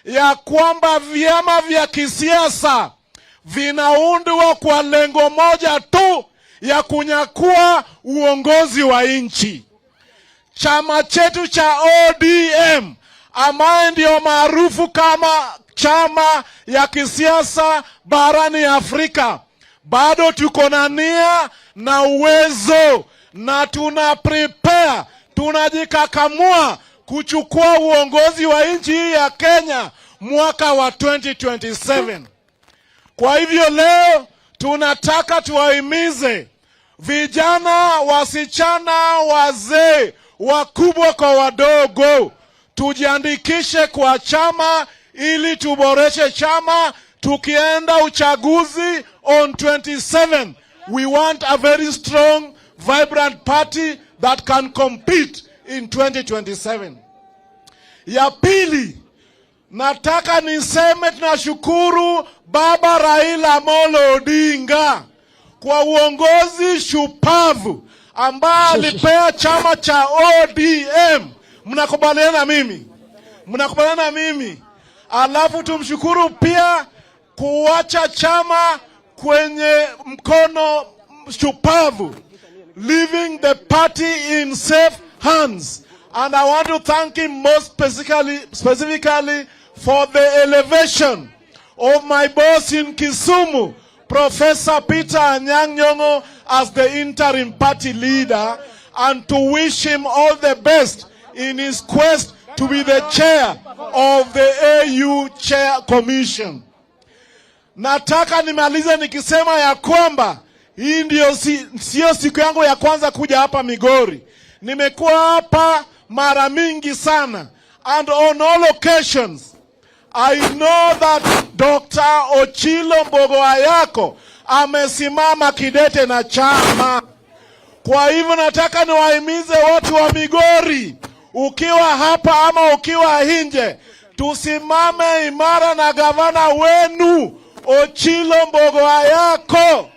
Ya kwamba vyama vya kisiasa vinaundwa kwa lengo moja tu ya kunyakua uongozi wa nchi. Chama chetu cha ODM, ambaye ndio maarufu kama chama ya kisiasa barani Afrika, bado tuko na nia na uwezo na tuna prepare, tunajikakamua kuchukua uongozi wa nchi hii ya Kenya mwaka wa 2027. Kwa hivyo leo tunataka tuwahimize vijana, wasichana, wazee, wakubwa kwa wadogo, tujiandikishe kwa chama ili tuboreshe chama. Tukienda uchaguzi on 27, we want a very strong, vibrant party that can compete in 2027. Ya pili, nataka niseme tunashukuru Baba Raila Amolo Odinga kwa uongozi shupavu ambaye alipea chama cha ODM. Mnakubaliana na mimi? Mnakubaliana na mimi? Alafu tumshukuru pia kuacha chama kwenye mkono shupavu, leaving the party in safe hands. And I want to thank him most specifically for the elevation of my boss in Kisumu, Professor Peter Anyang' Nyong'o, as the interim party leader, and to wish him all the best in his quest to be the chair of the AU Chair Commission. Nataka nimalize nikisema ya kwamba hii ndio sio siku yangu ya kwanza kuja hapa Migori. Nimekuwa hapa mara mingi sana, and on all occasions I know that Dr. Ochilo Mbogo Ayako amesimama kidete na chama. Kwa hivyo nataka niwahimize watu wa Migori, ukiwa hapa ama ukiwa nje, tusimame imara na gavana wenu Ochilo Mbogo Ayako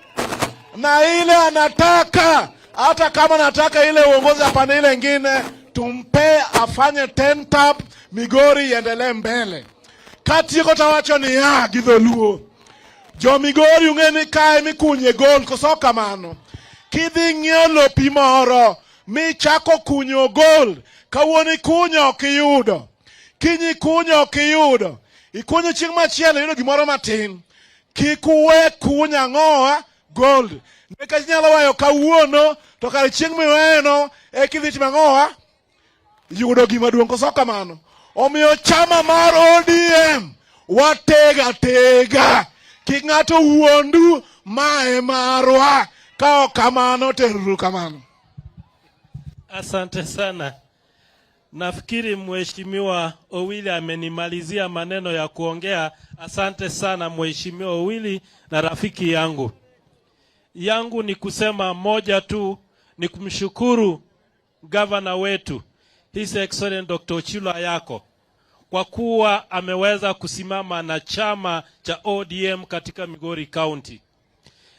na ile anataka, hata kama anataka ile uongozi hapana, ile ingine tumpe afanye 10 tap, Migori iendelee mbele. Katieko tawacho niya gi dholuo, jo Migori, ung'e ni kae mikunye gold, koso kamano? Kidhi ng'iewo lopi moro michako kunyo gold, kawuono ikunyo, ok iyudo, kiny ikunyo, ok iyudo, ikunyo chieng' machielo, iyudo gimoro matin. Kik uwe kunyo ang'owa gold, nikech inyalo weyo kawuono to kare chieng' miweyeno e kidhi timo ang'owa, yudo gima duong', koso kamano? Omiyo chama mar ODM watega tega, kik ng'ato wuondu, mae marwa. Ka ok kamano, teruru kamano. Asante sana. Nafikiri Mheshimiwa Owili amenimalizia maneno ya kuongea. Asante sana, Mheshimiwa Owili na rafiki yangu. Yangu ni kusema moja tu, ni kumshukuru gavana wetu, His Excellency Dr. Ochilo Ayako, kwa kuwa ameweza kusimama na chama cha ODM katika Migori County.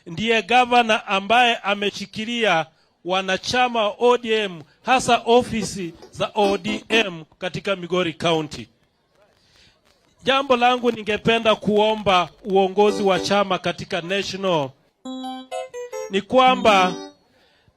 Ndiye gavana ambaye ameshikilia wanachama wa ODM, hasa ofisi za ODM katika Migori County. Jambo langu ningependa kuomba uongozi wa chama katika national ni kwamba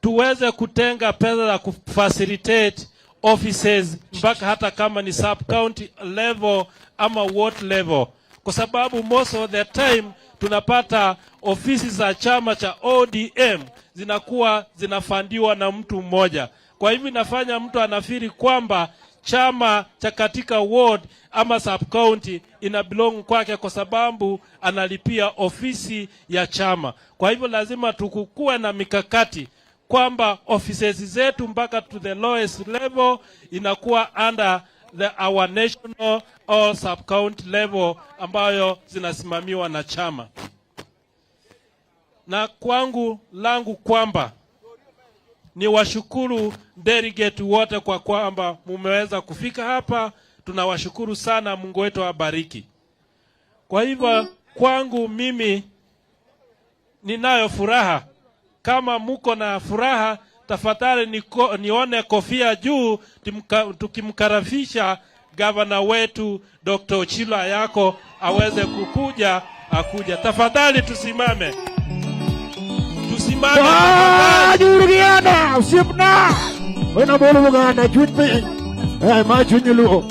tuweze kutenga pesa za kufacilitate offices mpaka hata kama ni sub county level ama ward level, kwa sababu most of the time tunapata ofisi za chama cha ODM zinakuwa zinafundiwa na mtu mmoja. Kwa hivyo inafanya mtu anafeel kwamba chama cha katika ward ama sub county ina belong kwake kwa sababu analipia ofisi ya chama. Kwa hivyo lazima tukukue na mikakati kwamba offices zetu mpaka to the lowest level inakuwa under our national or sub county level ambayo zinasimamiwa na chama. Na kwangu langu kwamba ni washukuru delegate wote kwa kwamba mumeweza kufika hapa. Tunawashukuru sana, Mungu wetu awabariki. Kwa hivyo kwangu mimi ninayo furaha. Kama muko na furaha, tafadhali nione kofia juu tukimkaribisha Gavana wetu Dr. Ochilo Ayako aweze kukuja akuja. Tafadhali tusimame, tusimame tafadhali. Jurgiana, osiepna. Wena bolo Uganda chuny piny. Eh, ma chuny Luo.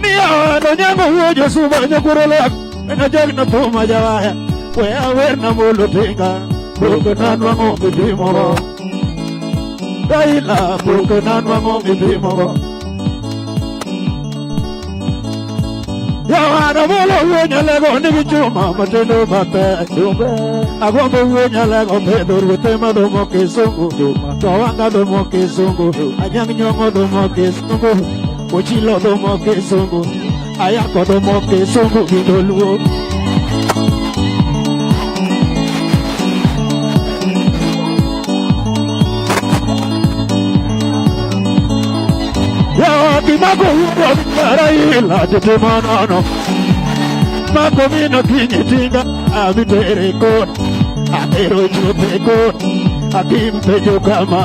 Miyo no nyango wuo Josuba nyakuro lak. Ena jog na thuma jawaya. We awer na molo tinga. Boko nanwang'o mitimogo. Raila boko nanwang'o mitimogo. Yawana bolo wuo nyalego nigi chuma matindo mapek. Agombo wuo nyalego pedho ruothe madhomo kisungu. To wanga dhomo kisungu. Anyang' Nyong'o dhomo kisungu. Ochilo dhomo kisungu. Ayako dhomo kisungu gi dholuo. Yawa gimako wuo Raila titimo nono. Mako mino kinyi tinga abitere kon. Atero chupe kon. Akim penjo kama.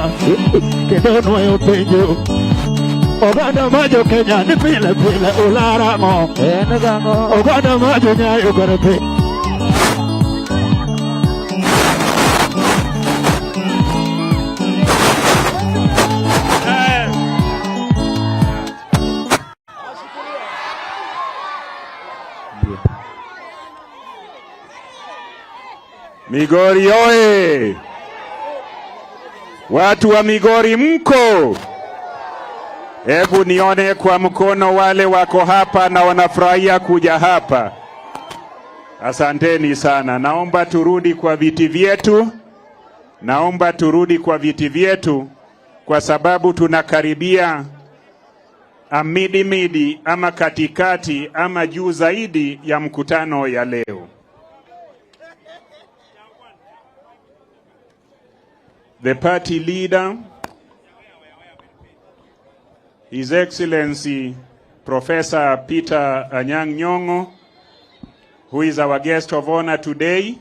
Kendo nwayo penjo. Oganda ma jo Kenya ni pile pile ularang'o. En gang'o? Oganda ma jo Nyayo kare pe. Eh, Migori oye! Watu wa Migori mko? Hebu nione kwa mkono wale wako hapa na wanafurahia kuja hapa. Asanteni sana. Naomba turudi kwa viti vyetu. Naomba turudi kwa viti vyetu kwa sababu tunakaribia amidimidi ama katikati ama juu zaidi ya mkutano ya leo. The party leader, His Excellency Professor Peter Anyang' Nyong'o, who is our guest of honor today,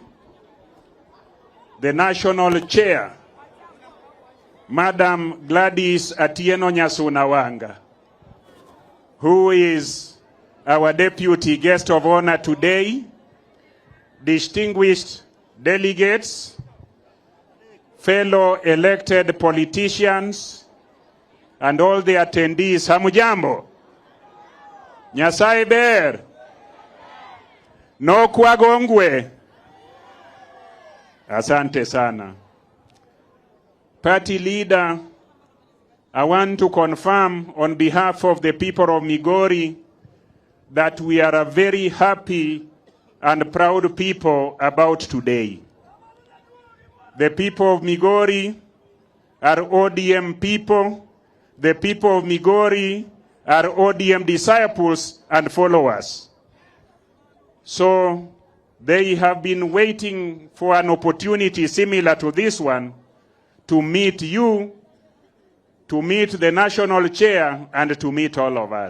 the national chair, Madam Gladys Atieno Nyasuna Wanga, who is our deputy guest of honor today, distinguished delegates, fellow elected politicians, and all the attendees, hamujambo? Nyasaye ber. Nokwagongwe. Asante sana. Party leader, I want to confirm on behalf of the people of Migori that we are a very happy and proud people about today. The people of Migori are ODM people. The people of Migori are ODM disciples and followers. So they have been waiting for an opportunity similar to this one to meet you, to meet the national chair, and to meet all of us.